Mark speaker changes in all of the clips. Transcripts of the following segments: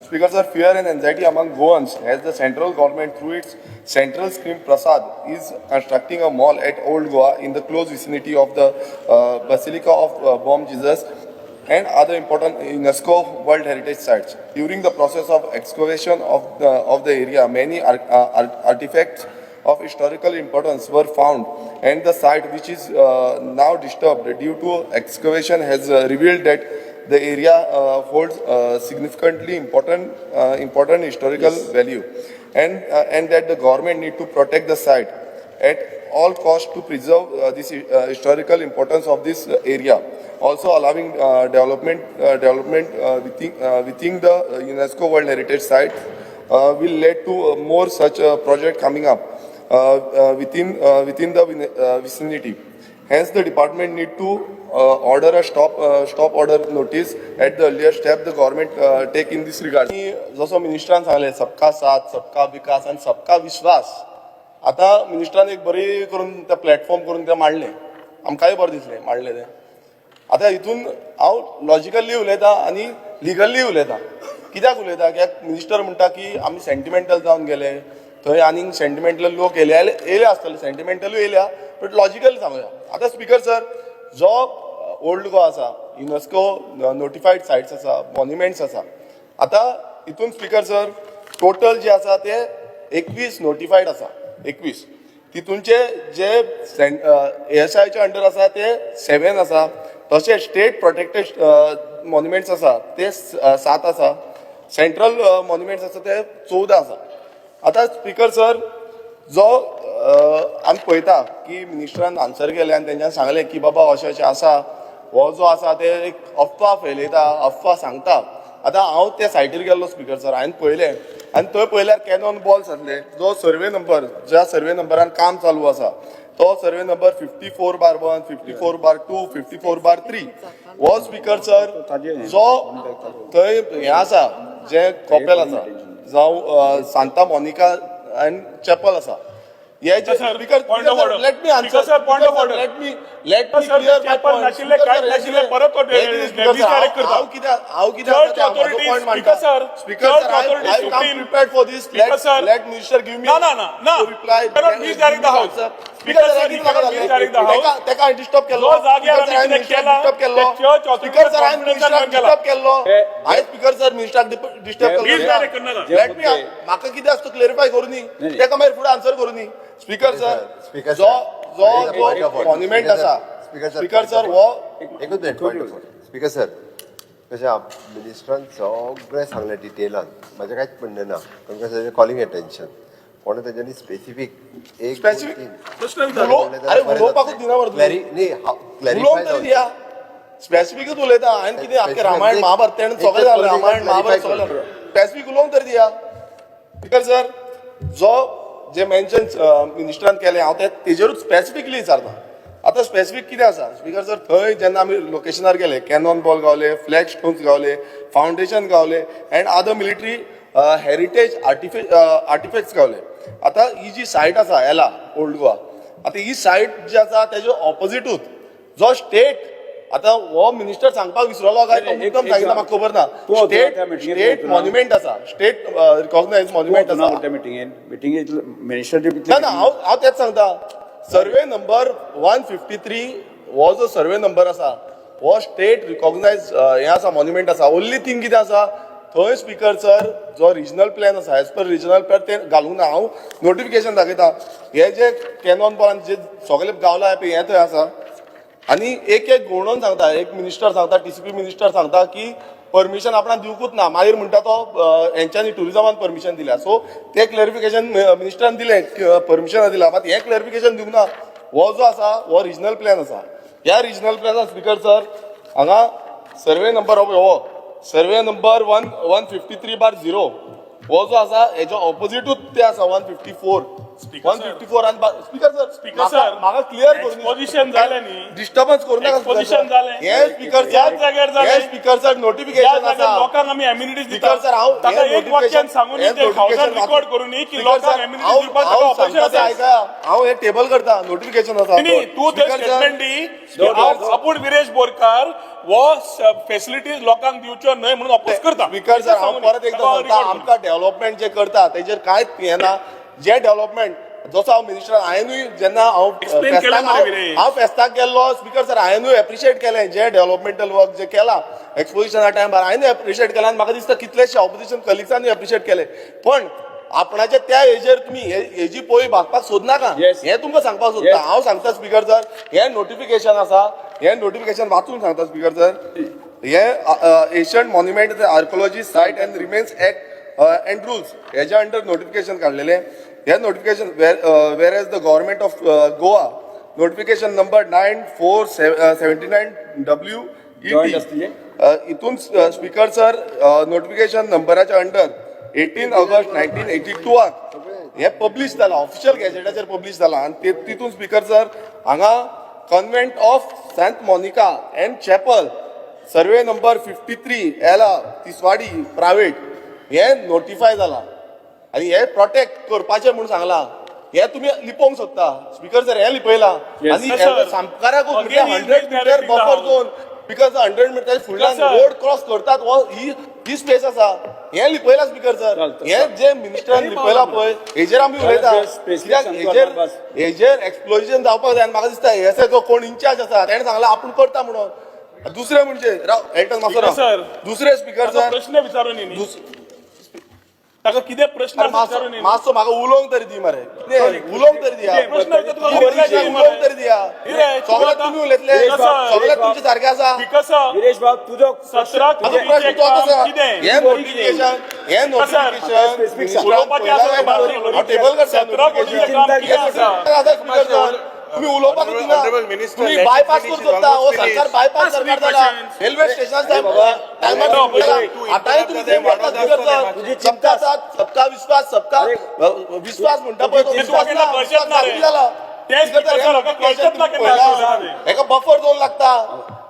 Speaker 1: Speaker sir, fear and anxiety among Goans as the central government through its central scheme Prasad is constructing a mall at Old Goa in the close vicinity of the Basilica of Bom Jesus and other important UNESCO World Heritage Sites. During the process of excavation of the area, many artifacts of historical importance were found, and the site, which is now disturbed due to excavation, has revealed that the area holds significantly important historical value and that the government need to protect the site at all cost to preserve this historical importance of this area, also allowing development within the UNESCO World Heritage Site will lead to more such project coming up within the vicinity. Hence, the department need to order a stop order notice at the earlier step the government take in this regard. आणि जसो मिनिस्टरान सांगलें, सबका साथ, सबका विकास आनी सबका विश्वास. आतां मिनिस्टरान एक बरी करून ते प्लॅटफॉर्म करून तें मांडलें, आमकांय बरें दिसलें मांडलें तें. आतां हितून हांव लॉजिकली उलयतां आनी लिगली उलयतां. कित्याक उलयता? कित्याक मिनिस्टर म्हणटा की आमी सेंटिमेंटल जावन गेले थंय. आनीक सेंटिमेंटल लोक येयले येयले आसतले, सेंटिमेंटलूय येयल्या, बट लॉजिकली सांगुया. आतां स्पिकर सर, जो ओल्ड गोवा आसा, युनेस्को नोटिफायड सायट्स आसा, मॉन्युमेंट्स आसा. आतां हितून स्पिकर सर, टोटल जे आसा ते 21 नोटिफायड आसा, 21. तितूनचे जे एएसआयच्या अंडर आसा ते 7 आसा. तशें स्टेट प्रोटेक्टेड मॉन्युमेंट्स आसा ते सात आसा. सेंट्रल मॉन्युमेंट्स आसा ते 14 आसा. आतां स्पिकर सर, जो आमी पळयता की मिनिस्टरान आन्सर केलें आनी तेंच्यान सांगलें की बाबा, अशें अशें आसा, हो जो आसा ते एक अफवा फैलयता, अफवा सांगता. आतां हांव त्या सायटीर गेल्लो स्पिकर सर, हांवें पळयलें आनी थंय पळयल्यार कॅनॉन बॉल्स आसले. जो सर्वे नंबर, ज्या सर्वे नंबरान काम चालू आसा, तो survey number 54/1, 54/2, 54/3 हो स्पिकर सर, जो थंय हें आसा, जें कॉपेल आसा, जावं सांता मोनिका अँड चॅपल आसा, हे जे
Speaker 2: Sir,
Speaker 1: speaker,
Speaker 2: point of order.
Speaker 1: Let me answer.
Speaker 2: Speaker sir, point of order.
Speaker 1: Let me
Speaker 2: Sir,
Speaker 1: clear my
Speaker 2: chapel
Speaker 1: point.
Speaker 2: नाशिल्लें, कांयच नाशिल्लें, परत तो misdirect करता.
Speaker 1: हांव कितें, हांव कितें,
Speaker 2: Church authorities,
Speaker 1: point.
Speaker 2: Speaker sir,
Speaker 1: speaker
Speaker 2: church
Speaker 1: sir, I
Speaker 2: authorities
Speaker 1: I come
Speaker 2: supreme.
Speaker 1: Prepared for this.
Speaker 2: Speaker
Speaker 1: let
Speaker 2: sir.
Speaker 1: Let minister give me
Speaker 2: ना, ना, ना, ना.
Speaker 1: Reply.
Speaker 2: Cannot misdirect the house.
Speaker 1: Speaker
Speaker 2: Speaker
Speaker 1: sir,
Speaker 2: sir, he cannot misdirect the house.
Speaker 1: तेका disturb केल्लो.
Speaker 2: जो जाग्यार आमी कितें केलां,
Speaker 1: डिस्टर्ब केल्लो.
Speaker 2: ते church authority
Speaker 1: speaker sir, हांवें
Speaker 2: confidence
Speaker 1: मिनिस्टराक
Speaker 2: आन केला.
Speaker 1: डिस्टर्ब केल्लो? हांवें स्पीकर सर, मिनिस्टराक डिस्टर्ब केल्लो?
Speaker 2: Misdirect करनाका.
Speaker 1: Let me, म्हाका कितें आसता क्लॅरिफाय करूनी, तेका मागीर फुडें आन्सर करूनी. स्पीकर सर,
Speaker 3: Speaker
Speaker 1: जो
Speaker 3: sir.
Speaker 1: जो
Speaker 3: Point
Speaker 1: जो
Speaker 3: of order.
Speaker 1: Monument
Speaker 3: Speaker sir.
Speaker 1: आसा,
Speaker 3: Speaker sir,
Speaker 1: speaker
Speaker 3: point
Speaker 1: sir,
Speaker 3: of
Speaker 1: हो
Speaker 3: एकूच minute, point of speaker sir, कशें मिनिस्टरान सगळें सांगलें डिटेलान, म्हाजें कांयच म्हणणें ना. पूण कशें, कॉलिंग एटेन्शन कोणें तेंच्यांनी स्पेसिफीक एक, दोन,
Speaker 1: Specific-
Speaker 3: तीन
Speaker 2: प्रश्न विचार.
Speaker 1: अरे, उलोवपाकूच दिना मरे तूं.
Speaker 3: न्ही,
Speaker 1: उलोवंक
Speaker 3: क्लॅरिफाय
Speaker 1: तरी दिया. स्पेसिफिकूच उलयता. हांवें कितें आख्खें रामायण महाभारत तेणें सगळें जालें, रामायण महाभारत सगळें जालें. स्पेसिफीक उलोवंक तरी दिया. स्पीकर सर, जो जे मेन्शन मिनिस्टरान केलें, हांव ते तेजेरूच स्पेसिफिकली विचारता. आतां स्पेसिफीक कितें आसा स्पीकर सर, थंय जेन्ना आमी लोकेशनार गेले, Canon ball Gawale, flag stones Gawale, foundation Gawale and other military heritage artifacts Gawale. आतां ही जी सायट आसा एला ओल्ड गोवा, आतां ही सायट जी आसा तेजे ऑपोजिटूच जो स्टेट, आतां हो मिनिस्टर सांगपाक विसरलो काय तो मुद्दम सांगितलं, म्हाका खबर ना.
Speaker 4: तूं वचना
Speaker 1: स्टेट
Speaker 4: त्या मिटिंगेत
Speaker 1: स्टेट
Speaker 4: वचना.
Speaker 1: मॉन्युमेंट आसा, स्टेट रिकॉग्नायज मॉन्युमेंट आसा.
Speaker 4: त्या मिटिंगेन, मिटिंगेत मिनिस्टर
Speaker 1: ना ना, हांव तेच सांगता. सर्वे नंबर 153 हो जो सर्वे नंबर आसा, हो स्टेट रिकॉग्नायज हें आसा, मॉन्युमेंट आसा. ओन्ली थिंग कितें आसा थंय स्पीकर सर, जो रिजनल प्लॅन आसा, एज पर रिजनल प्लॅन ते घालूंक ना. हांव नोटिफिकेशन दाखयता. हे जे कॅनॉन बॉलान जे सगळे गावला पळय, हें थंय आसा. आनी एक एक घुंवडोवन सांगता. एक मिनिस्टर सांगता, टीसीपी मिनिस्टर सांगता की परमिशन आपणाक दिवकूच ना. मागीर म्हणटा तो हेंच्यांनी टुरिजमान परमिशन दिल्या. सो ते क्लॅरिफिकेशन मिनिस्टरान दिलें, परमिशन दिलां, मात हें क्लॅरिफिकेशन दिवंक ना. हो जो आसा हो रिजनल प्लॅन आसा. ह्या रिजनल प्लॅनान स्पीकर सर, हांगा सर्वे नंबर हो survey number 153/0 हो जो आसा, हेजो ऑपोजिटूच ते आसा 154.
Speaker 2: Speaker
Speaker 1: one
Speaker 2: sir.
Speaker 1: 54 आनी स्पीकर सर,
Speaker 2: Speaker sir,
Speaker 1: म्हाका क्लियर करून
Speaker 2: Exposition जालें न्ही.
Speaker 1: डिस्टर्बन्स करू नाका.
Speaker 2: Exposition जालें.
Speaker 1: हे स्पीकर
Speaker 2: त्याच जाग्यार जालें.
Speaker 1: हे स्पीकर सर,
Speaker 2: त्या
Speaker 1: नोटिफिकेशन
Speaker 2: जाग्यार
Speaker 1: आसा.
Speaker 2: लोकांक आमी एम्युनिटीज दिता.
Speaker 1: स्पीकर सर, हांव
Speaker 2: ताका
Speaker 1: हे
Speaker 2: एक वाक्यान
Speaker 1: notification-
Speaker 2: सांगून
Speaker 1: हे
Speaker 2: ते हावसान
Speaker 1: notification
Speaker 2: record करून की
Speaker 1: स्पीकर
Speaker 2: लोकांक
Speaker 1: सर,
Speaker 2: एम्युनिटीज
Speaker 1: हांव
Speaker 2: दिवपाक ताका
Speaker 1: हांव
Speaker 2: ऑपोजिशन
Speaker 1: सांगता तें
Speaker 2: आसा.
Speaker 1: आयका. हांव हे टेबल करता, नोटिफिकेशन आसा.
Speaker 2: न्ही, तूं ते
Speaker 1: स्पीकर सर,
Speaker 2: स्टेटमेंट दी की हांव आपूण विरेश बोरकार हो फेसिलिटीज लोकांक दिवच्यो न्हय म्हणून अपोज करता.
Speaker 1: स्पीकर सर, हांव परत एकदा सांगता, आमकां डेव्हलपमेंट जे करता तेजेर कांयच हें ना. जे डेव्हलपमेंट जसो हांव मिनिस्टर हांवेनूय जेन्ना हांव
Speaker 2: Explain
Speaker 1: फेस्ताक
Speaker 2: केलें मरे विरेश.
Speaker 1: हांव फेस्ताक गेल्लो स्पीकर सर, हांवेनूय एप्रिशिएट केलें जे डेव्हलपमेंटल वर्क जे केलां एक्सपोजिशना टायमार, हांवेनूय एप्रिशिएट केलां आनी म्हाका दिसता कितलेशे ऑपोजिशन कलिग्सांनी एप्रिशिएट केलें. पण आपणाच्या त्या हेजेर तुमी हेजी पोळी भागपाक सोदनाका. हें तुमकां सांगपाक सोदता. हांव सांगता स्पीकर सर, हें नोटिफिकेशन आसा, हें नोटिफिकेशन वाचून सांगता स्पीकर सर. हे Ancient Monument Archaeology Site and Remains Act and Rules हेज्या अंडर नोटिफिकेशन काडलेलें. हे notification, whereas the Government of Goa notification number 9479 W
Speaker 4: Joint आसतली.
Speaker 1: हितून स्पीकर सर, नोटिफिकेशन नंबराच्या अंडर 18 ऑगस्ट 1982 आक हे पब्लिश जाला, ऑफिशियल गॅजेटाचेर पब्लिश जाला. आनी ते तितून स्पीकर सर, हांगा Convent of Saint Monica and Chapel, survey number 53, Ela, Tiswadi, private, हे नोटिफाय जाला आनी हे प्रोटेक्ट करपाचें म्हूण सांगलां. हे तुमी लिपोवंक सोदता स्पीकर सर, हे लिपयलां. आनी
Speaker 2: Sir,
Speaker 1: सामकाराक
Speaker 2: again he is
Speaker 1: 100 meter
Speaker 2: narrating the
Speaker 1: buffer
Speaker 2: house.
Speaker 1: Zone, because 100 meter फुडल्यान
Speaker 2: Sir.
Speaker 1: Road cross करतात हो ही ही स्पेस आसा. हे लिपयला स्पीकर सर.
Speaker 4: चालतं,
Speaker 1: हे जे मिनिस्टरान लिपयला पळय, हेजेर आमी उलयता.
Speaker 4: Specific
Speaker 1: कित्याक
Speaker 4: सांगतो
Speaker 1: हेजेर
Speaker 4: आता, बस.
Speaker 1: हेजेर एक्सप्लोजन जावपाक जाय. आनी म्हाका दिसता हे जो कोण इन्चार्ज आसा तेणें सांगला आपूण करता म्हणून. दुसरें म्हणजे, राव एल्टन मातसो
Speaker 2: Speaker
Speaker 1: राव.
Speaker 2: sir.
Speaker 1: दुसरें स्पीकर
Speaker 2: ताका
Speaker 1: सर,
Speaker 2: प्रश्न विचारून न्ही, ताका कितें प्रश्न
Speaker 1: अरे
Speaker 2: आसा
Speaker 1: मातसो
Speaker 2: विचारून न्ही.
Speaker 1: मातसो म्हाका उलोवंक तरी दी मरे. कितें उलोवंक तरी दिया.
Speaker 2: प्रश्न विचारता तुका
Speaker 1: ही
Speaker 2: reply
Speaker 1: बरीशी
Speaker 2: दी मरे.
Speaker 1: उलोवंक तरी दिया.
Speaker 2: कितें?
Speaker 1: सगळें
Speaker 2: आतां-
Speaker 1: तुमी उलयतले,
Speaker 2: Speaker sir.
Speaker 1: सगळें तुमचे सारकें आसा.
Speaker 2: स्पीकर सर,
Speaker 4: विरेश बाब, तुजो
Speaker 2: 17
Speaker 1: आतां प्रश्न
Speaker 2: कोटीचें
Speaker 1: तोच
Speaker 2: काम
Speaker 1: आसा.
Speaker 2: कितें?
Speaker 1: हे नोटिफिकेशन, हे नोटिफिकेशन
Speaker 4: specific सांग.
Speaker 2: उलोवपाचें आसा ते बाजूला
Speaker 1: हांव टेबल करता.
Speaker 2: 17 कोटीचें काम
Speaker 4: चिंता
Speaker 2: कितें आसा?
Speaker 1: आसा स्पीकर सर, तुम्ही उलोवपाक दिना.
Speaker 5: Honorable Minister,
Speaker 1: तुम्ही
Speaker 5: let him
Speaker 1: bypass
Speaker 5: finish
Speaker 1: करूंक
Speaker 5: his
Speaker 1: सोदता. हो
Speaker 5: almost
Speaker 1: सरकार
Speaker 5: finished.
Speaker 1: Bypass
Speaker 2: Ask me
Speaker 1: सरकार जाला.
Speaker 2: questions.
Speaker 1: Railway station
Speaker 2: No,
Speaker 1: आतांय तुम्ही ते करता स्पीकर सर.
Speaker 4: तुझी
Speaker 1: सबका
Speaker 4: चिंता-
Speaker 1: साथ सबका विश्वास, सबका
Speaker 4: अरे,
Speaker 1: विश्वास म्हणटा पळय तो
Speaker 4: तुझी
Speaker 1: विश्वास
Speaker 2: चिंता
Speaker 1: ना,
Speaker 2: केन्ना
Speaker 1: विश्वास
Speaker 2: कळचेंच ना रे.
Speaker 1: दाखली जाला.
Speaker 2: ते
Speaker 1: स्पीकर
Speaker 2: स्पीकर सर, हाका कळचेंच ना केन्ना
Speaker 1: पळयला. हेका बफर झोन लागता,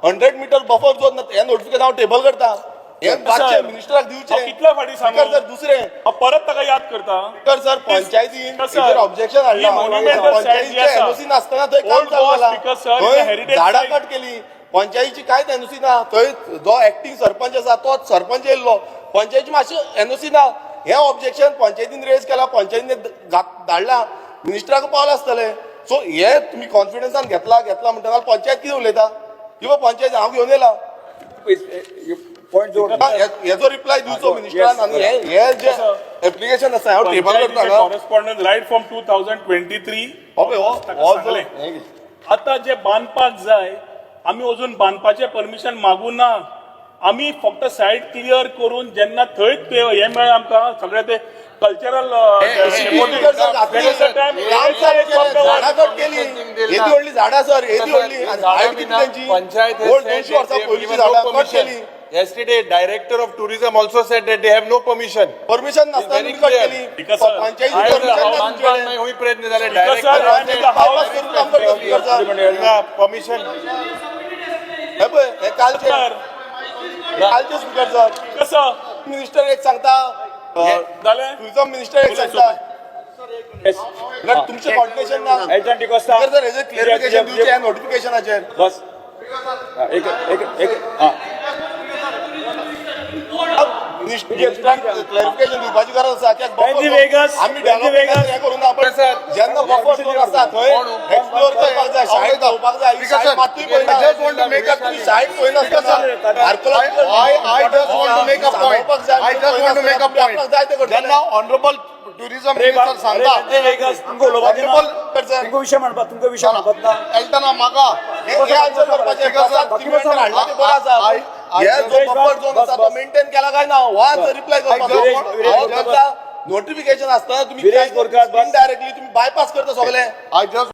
Speaker 1: 100 मिटर बफर झोन. हे नोटिफिकेशन हांव टेबल करता. हे वाचचें, मिनिस्टराक दिवचें.
Speaker 2: हांव कितल्या फावटी सांगू?
Speaker 1: स्पीकर सर, दुसरें
Speaker 2: हांव परत ताका याद करता.
Speaker 1: स्पीकर सर, पंचायतीन
Speaker 2: Speaker sir,
Speaker 1: हेजेर ऑब्जेक्शन हाडला.
Speaker 2: ही monumental site जी
Speaker 1: पंचायतीचे
Speaker 2: आसा.
Speaker 1: एनओसी नासतना थंय काम
Speaker 2: Old
Speaker 1: चालू
Speaker 2: Goa
Speaker 1: जाला.
Speaker 2: Speaker sir, is a
Speaker 1: थंय
Speaker 2: heritage
Speaker 1: झाडां
Speaker 2: site.
Speaker 1: Cut केली. पंचायतीची कांयच एनओसी ना. थंय जो एक्टींग सरपंच आसा तो सरपंच येयल्लो, पंचायतीची मातशी एनओसी ना. हें ऑब्जेक्शन पंचायतीन रेज केला, पंचायतीन धाडला, मिनिस्टराक पावला आसतलें. सो हे तुमी कॉन्फिडन्सान घेतला घेतला म्हणटा, पंचायत कितें उलयता? किंवा पंचायत हांव घेवन येयला.
Speaker 4: पॉयंट जोड.
Speaker 1: हेजो रिप्लाय दिवचो
Speaker 4: हा,
Speaker 1: मिनिस्टरान.
Speaker 4: yes,
Speaker 1: आनी हे हे जे एप्लिकेशन आसा हांव टेबल करता हांगा.
Speaker 2: Correspondence right from 2023.
Speaker 1: हो पळय, हो
Speaker 2: ताका
Speaker 1: हो
Speaker 2: सांगलें. आतां जे बांदपाक जाय, आमी अजून बांदपाचें परमिशन मागूं ना. आमी फक्त सायट क्लियर करून जेन्ना थंय ते हें मेळ्ळें आमकां सगळें ते कल्चरल
Speaker 1: स्पीकर सर, घातली. काम चालू केलें, झाडां कट केली. येदी व्हडली झाडां सर, येदी व्हडली आनी हायट कितली तेंची?
Speaker 5: Panchayat has
Speaker 1: old
Speaker 5: said
Speaker 1: 200
Speaker 5: that
Speaker 1: वर्सां
Speaker 5: they have
Speaker 1: पयलींची
Speaker 5: given no
Speaker 1: झाडां कट
Speaker 5: permission.
Speaker 1: केली.
Speaker 5: Yesterday, director of tourism also said that they have no permission.
Speaker 1: Permission नासतना
Speaker 5: Very
Speaker 1: तुमी कट
Speaker 5: clear.
Speaker 1: केली.
Speaker 2: Because, sir,
Speaker 1: पंचायती
Speaker 2: I-
Speaker 1: permission ना
Speaker 2: I-
Speaker 1: तुमचे कडेन.
Speaker 5: होय प्रयत्न झाले.
Speaker 2: Because, sir, I am in the house.
Speaker 1: Bypass करून काम करता speaker sir.
Speaker 5: Permission.
Speaker 1: हे पळय, हे कालचे
Speaker 2: सर,
Speaker 1: कालचे स्पीकर सर.
Speaker 2: कसं
Speaker 1: मिनिस्टर एक सांगता,
Speaker 2: जालें?
Speaker 1: टुरिझम मिनिस्टर एक सांगता. म्हळ्यार तुमचें कॉर्डिनेशन ना.
Speaker 4: एल्टन डिकोस्ता.
Speaker 1: स्पीकर सर, हेजेर क्लियरिफिकेशन दिवचें ह्या नोटिफिकेशनाचेर.
Speaker 4: बस. हा, एक एक एक हा.
Speaker 1: मिनिस्टरांक क्लॅरिफिकेशन दिवपाची गरज आसा कित्याक
Speaker 4: When the
Speaker 1: buffer
Speaker 4: Vegas-
Speaker 1: zone आमी
Speaker 4: when the
Speaker 1: development
Speaker 4: Vegas-
Speaker 1: हें करूं ना, पण
Speaker 5: Sir,
Speaker 1: जेन्ना बफर झोन आसता थंय एक्सप्लोर करपाक जाय, सायड पळोवपाक जाय.
Speaker 6: Because,
Speaker 1: side
Speaker 6: sir,
Speaker 1: मातूय पळयना.
Speaker 6: I just want to make a-
Speaker 1: तुम्ही side पळयनासतना
Speaker 6: I just want to make a point. I just want to make a point.
Speaker 1: जाय ते करतले.
Speaker 6: जेन्ना ऑनरेबल टुरिझम
Speaker 4: अरे बा-
Speaker 6: मिनिस्टर सांगता,
Speaker 4: अरे वेगस, तुमकां उलोवपाचें ना.
Speaker 6: Honorable-
Speaker 4: तुमकां विशय म्हणपा, तुमकां विशय म्हणपाक ना.
Speaker 6: एल्टना म्हाका
Speaker 1: हे हे आन्सर करपाचें. प्रसाद तिवेंटर हाडला ते बरें आसा.
Speaker 6: I-
Speaker 1: हे जो बफर झोन आसा तो
Speaker 4: बस.
Speaker 1: मेंटेन केला काय ना हो आन्सर रिप्लाय करपाचो.
Speaker 6: I just want-
Speaker 1: हांव करता नोटिफिकेशन आसतना तुम्ही
Speaker 4: विरेश बोरकार, बस.
Speaker 1: इनडायरेक्टली तुम्ही बायपास करता सगळे.
Speaker 6: I just